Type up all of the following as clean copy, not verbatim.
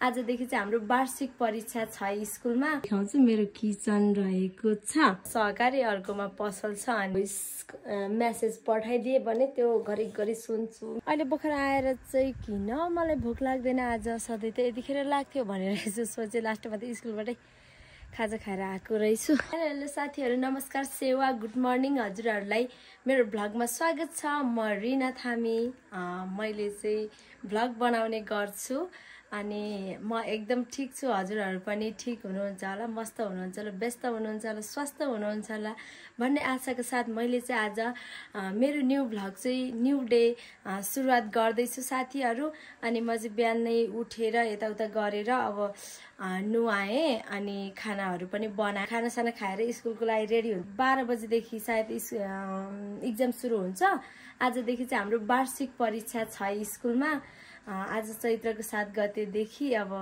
आजदेखि चाहिँ हाम्रो वार्षिक परीक्षा छ स्कुलमा। देखाउँछु मेरो किचन रहेको छ, सहकारी अर्कोमा पसल छ। अनि मेसेज पठाइदिए भने त्यो घरिघरि सुन्छु। अहिले भर्खर आएर चाहिँ किन मलाई भोक लाग्दैन आज, सधैँ त यतिखेर लाग्थ्यो भनेर सोचे। लास्टमा त स्कुलबाटै खाजा खाएर आएको रहेछु। हेलो साथीहरू, नमस्कार, सेवा, गुड मर्निङ। हजुरहरूलाई मेरो भ्लगमा स्वागत छ। म रिना थामी। मैले चाहिँ भ्लग बनाउने गर्छु अनि म एकदम ठिक छु। हजुरहरू पनि ठिक हुनुहुन्छ होला, मस्त हुनुहुन्छ होला, व्यस्त हुनुहुन्छ होला, स्वस्थ हुनुहुन्छ होला भन्ने आशाको साथ मैले चाहिँ आज मेरो न्यू भ्लग चाहिँ न्यू डे सुरुवात गर्दैछु साथीहरू। अनि म चाहिँ बिहानै उठेर यताउता गरेर अब नुहाएँ अनि खानाहरू पनि बनाएँ। खानासाना खाएर स्कुलको लागि रेडी हुन्छ। 12 बजेदेखि सायद इक्जाम सुरु हुन्छ। आजदेखि चाहिँ हाम्रो वार्षिक परीक्षा छ स्कुलमा। आज चैत्रको 7 गतेदेखि अब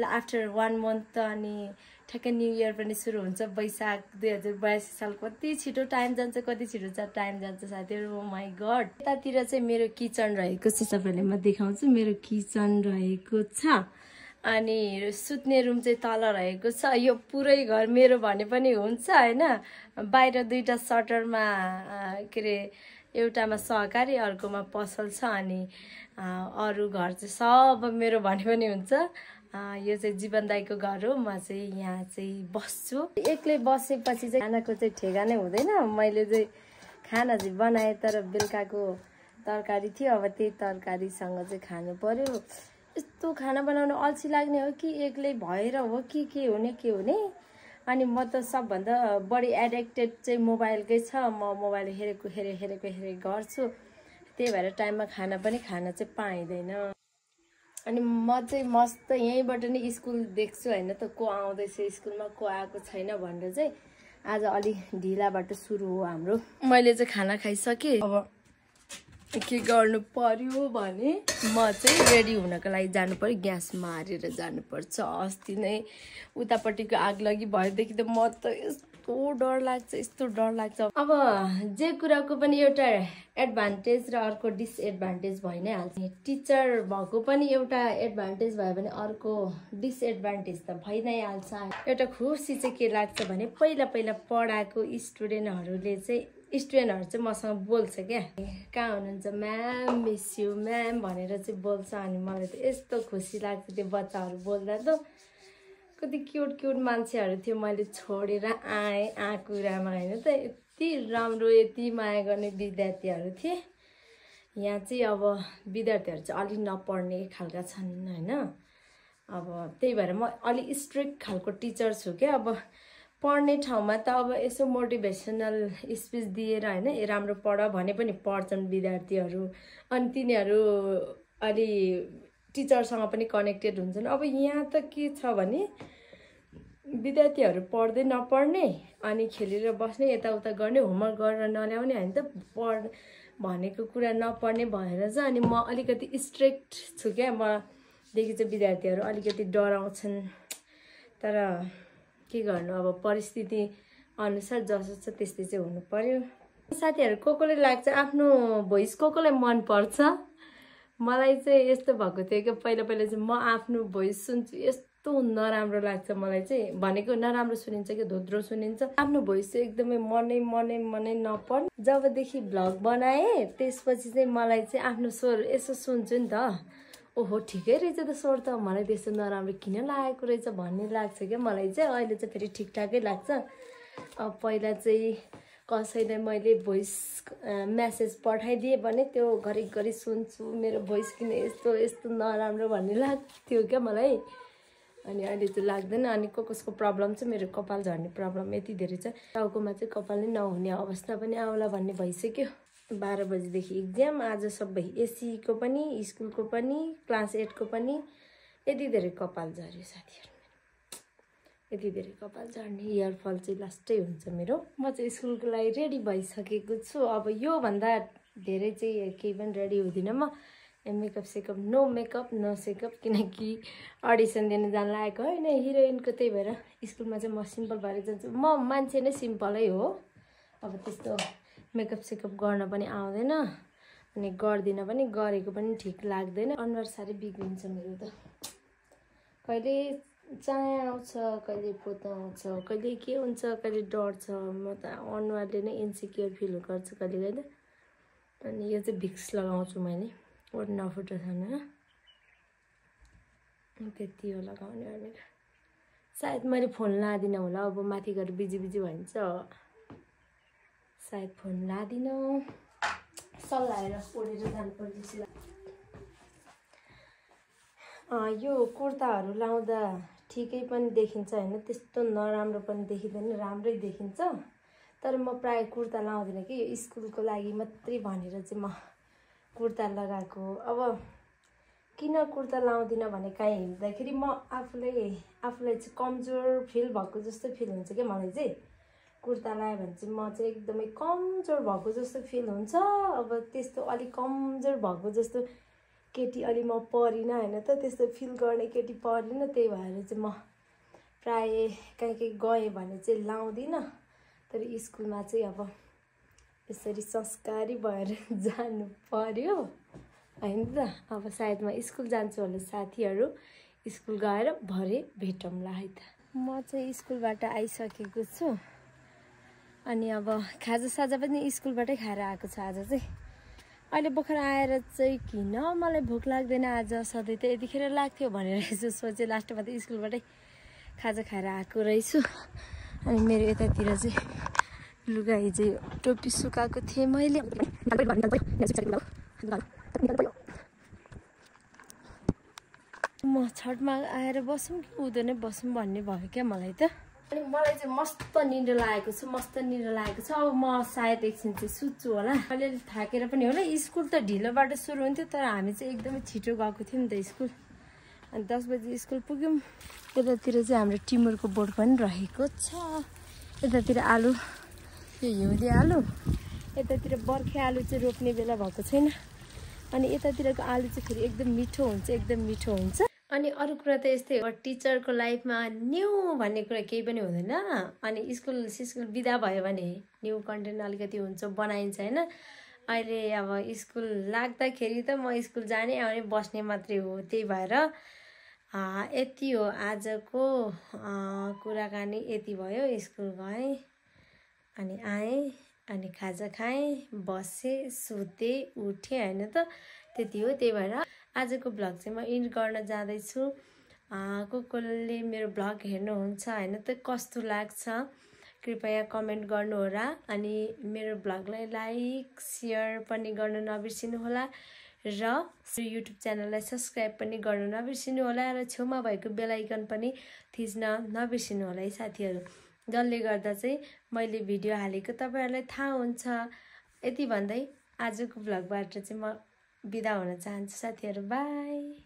आफ्टर 1 मन्थ अनि ठ्याक्कै न्यू इयर पनि सुरु हुन्छ। वैशाख 2082 साल कति छिटो टाइम जान्छ, कति छिटो टाइम जान्छ साथीहरू। ओ माई गड। यतातिर चाहिँ मेरो किचन रहेको छ, सबैले म देखाउँछु। मेरो किचन रहेको छ अनि सुत्ने रुम चाहिँ तल रहेको छ। यो पुरै घर मेरो भने पनि हुन्छ हैन। बाहिर दुईटा सटरमा के अरे एउटामा सहकारी अर्कोमा पसल छ अनि अरू घर चाहिँ सब मेरो भने पनि हुन्छ। यो चाहिँ जीवन दाइको घर हो। म चाहिँ यहाँ चाहिँ बस्छु। एक्लै बसेपछि चाहिँ खानाको चाहिँ ठेगानै हुँदैन। मैले चाहिँ खाना चाहिँ बनाएँ तर बेलुकाको तरकारी थियो, अब त्यही तरकारीसँग चाहिँ खानु पर्यो। यस्तो खाना बनाउनु अल्छी लाग्ने हो कि एक्लै भएर हो कि के हुने। अनि म त सबभन्दा बढी एडिक्टेड चाहिँ मोबाइलकै छ। म मोबाइल हेरेको गर्छु। त्यही भएर टाइममा खाना चाहिँ पाइँदैन। अनि म चाहिँ मस्त यहीँबाट नै स्कुल देख्छु हैन त, को आउँदैछ स्कुलमा, को आएको छैन भनेर चाहिँ। आज अलि ढिलाबाट सुरु हो हाम्रो। मैले चाहिँ खाना खाइसकेँ। अब के गर्नु पर्यो भने म चाहिँ रेडी हुनको लागि जानु पर्यो। ग्यास मारेर जानुपर्छ। अस्ति नै उतापट्टिको आग लागि भएदेखि त म त यस्तो डर लाग्छ। अब जे कुराको पनि एउटा एडभान्टेज र अर्को डिसएडभान्टेज भइ नै हाल्छ। टिचर भएको पनि एउटा एडभान्टेज भयो भने अर्को डिसएडभान्टेज त भइ नै हाल्छ। एउटा खुसी चाहिँ के लाग्छ भने पहिला पढाएको स्टुडेन्टहरू चाहिँ मसँग बोल्छ क्या, कहाँ हुनुहुन्छ म्याम, मिस यु म्याम भनेर चाहिँ बोल्छ। अनि मलाई त यस्तो खुसी लाग्छ त्यो बच्चाहरू बोल्दा। त कति क्युट मान्छेहरू थियो, मैले छोडेर आएँ कुरामा होइन त। यति राम्रो, यति माया गर्ने विद्यार्थीहरू थिए। यहाँ चाहिँ अब विद्यार्थीहरू चाहिँ अलि नपढ्ने खालका छन् होइन। अब त्यही भएर म अलि स्ट्रिक्ट खालको टिचर छु क्या। अब पढ्ने ठाउँमा त अब यसो मोटिभेसनल स्पिच दिएर होइन राम्रो पढ भने पनि पढ्छन् विद्यार्थीहरू। अनि तिनीहरू अलि टिचरसँग पनि कनेक्टेड हुन्छन्। अब यहाँ त के छ भने विद्यार्थीहरू पढ्दै नपढ्ने अनि खेलेर बस्ने, यताउता गर्ने, होमवर्क गरेर नल्याउने होइन त, भनेको कुरा नपढ्ने भएर चाहिँ। अनि म अलिकति स्ट्रिक्ट छु क्या। मदेखि चाहिँ विद्यार्थीहरू अलिकति डराउँछन्। तर के गर्नु, अब परिस्थिति अनुसार जसो छ त्यस्तै चाहिँ हुनु पर्यो। साथीहरू कोले लाग्छ आफ्नो भोइस कोलाई मन पर्छ। मलाई चाहिँ यस्तो भएको थियो कि पहिला चाहिँ म आफ्नो भोइस सुन्छु, यस्तो नराम्रो लाग्छ मलाई चाहिँ। भनेको नराम्रो सुनिन्छ कि धोद्रो सुनिन्छ। आफ्नो भोइस चाहिँ एकदमै मनै नपर्ने। जबदेखि भ्लग बनाएँ त्यसपछि चाहिँ मलाई चाहिँ आफ्नो स्वर यसो सुन्छु नि त, ओहो ठिकै रहेछ त स्वर त, मलाई त्यस्तो नराम्रो किन लागेको रहेछ भन्ने लाग्छ क्या मलाई चाहिँ। अहिले चाहिँ फेरि ठिकठाकै लाग्छ। अब पहिला चाहिँ कसैलाई मैले भोइस मेसेज पठाइदिए भने त्यो घरिघरि सुन्छु, मेरो भोइस किन यस्तो नराम्रो भन्ने लाग्थ्यो क्या मलाई। अनि अहिले चाहिँ लाग्दैन। अनि कसको प्रब्लम चाहिँ मेरो कपाल झर्ने प्रब्लम यति धेरै छ। टाउकोमा चाहिँ कपाल नै नहुने अवस्था पनि आउला भन्ने भइसक्यो। 12 बजेदेखि इक्जाम। आज सबै एसीको पनि, स्कुलको पनि, क्लास 8 को पनि यति धेरै कपाल झर्यो साथीहरू। यति धेरै कपाल झर्ने इयरफल चाहिँ लास्टै हुन्छ मेरो। म चाहिँ स्कुलको लागि रेडी भइसकेको छु। अब योभन्दा धेरै चाहिँ केही पनि रेडी हुँदिनँ म। मेकअप नो मेकअप नो सेकअप, किनकि अडिसन दिन जान लागेको होइन हिरोइनको। त्यही भएर स्कुलमा चाहिँ म सिम्पल भएर जान्छु। म मान्छे नै सिम्पलै हो। अब त्यस्तो मेकअप गर्न पनि आउँदैन अनि गर्दिनँ पनि, गरेको पनि ठिक लाग्दैन। अनुहार साह्रै बिग्रिन्छ मेरो त। कहिले चाया आउँछ, कहिले पोतो आउँछ, कहिले के हुन्छ, कहिले डढ्छ। म त अनुहारले नै इन्सिक्योर फिल गर्छु कहिले कहिले। अनि यो चाहिँ भिक्स लगाउँछु मैले, ओठ नफुटोस् भनेर। त्यति हो लगाउने भनेको। सायद मैले फोन लादिनँ होला, अब माथि गएर बिजी बिजी भइन्छ। सायद फोन लादिनँ, सल्लाएर ओढेर जानुपर्छ। यो कुर्ताहरू लाउँदा ठिकै पनि देखिन्छ होइन, त्यस्तो नराम्रो पनि देखिँदैन, राम्रै देखिन्छ। तर म प्राय कुर्ता लाउँदिनँ कि, यो स्कुलको लागि मात्रै भनेर चाहिँ म कुर्ता लगाएको। अब किन कुर्ता लाउँदिनँ भने कहीँ हिँड्दाखेरि म आफूलाई चाहिँ कमजोर फिल भएको जस्तो फिल हुन्छ क्या मलाई चाहिँ। कुर्ता लगायो भने चाहिँ म चाहिँ एकदमै कमजोर भएको जस्तो फिल हुन्छ। अब त्यस्तो अलिक कमजोर भएको जस्तो केटी अलि म परिनँ होइन त, त्यस्तो फिल गर्ने केटी परिनँ। त्यही भएर चाहिँ म प्रायः कहीँ गएँ भने चाहिँ लाउँदिनँ। तर स्कुलमा चाहिँ अब यसरी संस्कारी भएर जानु पर्यो होइन त। अब सायद म स्कुल जान्छु होला, साथीहरू स्कुल गएर भरे भेटौँला है त। म चाहिँ स्कुलबाट आइसकेको छु। अनि अब खाजासाजा पनि स्कुलबाटै खाएर आएको छ आज चाहिँ। अहिले भर्खर आएर चाहिँ किन मलाई भोक लाग्दैन आज, सधैँ त यतिखेर लाग्थ्यो भनेर यसो सोचेँ। लास्टमा त स्कुलबाटै खाजा खाएर आएको रहेछु। अनि मेरो यतातिर चाहिँ लुगा हिजो टोपी सुकाएको थिएँ मैले। म छठमा आएर बसौँ कि उँधो नै बसौँ भन्ने भयो क्या मलाई त। अनि मलाई चाहिँ मस्त निन्द्रा लागेको छ, मस्त निन्द्रा लागेको छ। अब म सायद एकछिन चाहिँ सुत्छु होला। अलिअलि थाकेर पनि होला। स्कुल त ढिलोबाट सुरु हुन्थ्यो, तर हामी चाहिँ एकदमै छिटो गएको थियौँ नि त स्कुल। अनि 10 बजी स्कुल पुग्यौँ। यतातिर चाहिँ हाम्रो टिमुरको बोट पनि रहेको छ। यतातिर आलु, यो हिउँदे आलु, यतातिर बर्खे आलु चाहिँ रोप्ने बेला भएको छैन। अनि यतातिरको आलु चाहिँ फेरि एकदम मिठो हुन्छ, एकदम मिठो हुन्छ। अनि अरू कुरा त यस्तै हो, टिचरको लाइफमा न्यू भन्ने कुरा केही पनि हुँदैन। अनि स्कुल बिदा भयो भने न्यू कन्टेन्ट अलिकति हुन्छ, बनाइन्छ होइन। अहिले अब स्कुल लाग्दाखेरि त म स्कुल जाने आउने बस्ने मात्रै हो। त्यही भएर यति हो आजको कुराकानी, यति भयो। स्कुल गएँ अनि आएँ, अनि खाजा खाएँ, बसेँ, सुतेँ, उठेँ होइन त, त्यति हो। त्यही भएर आजको भ्लग चाहिँ म एन्ड गर्न जाँदैछु। कसले मेरो भ्लग हेर्नुहुन्छ होइन त, कस्तो लाग्छ कृपया कमेन्ट गर्नु होला। अनि मेरो भ्लगलाई लाइक सेयर पनि गर्न नबिर्सिनु होला र युट्युब च्यानललाई सब्सक्राइब पनि गर्न नबिर्सिनु होला र छेउमा भएको बेल आइकन पनि थिच्न नबिर्सिनु होला है साथीहरू। जसले गर्दा चाहिँ मैले भिडियो हालेको तपाईँहरूलाई थाहा हुन्छ। यति भन्दै आजको भ्लगबाट चाहिँ म बिदा हुन चाहन्छु साथीहरू। बाई।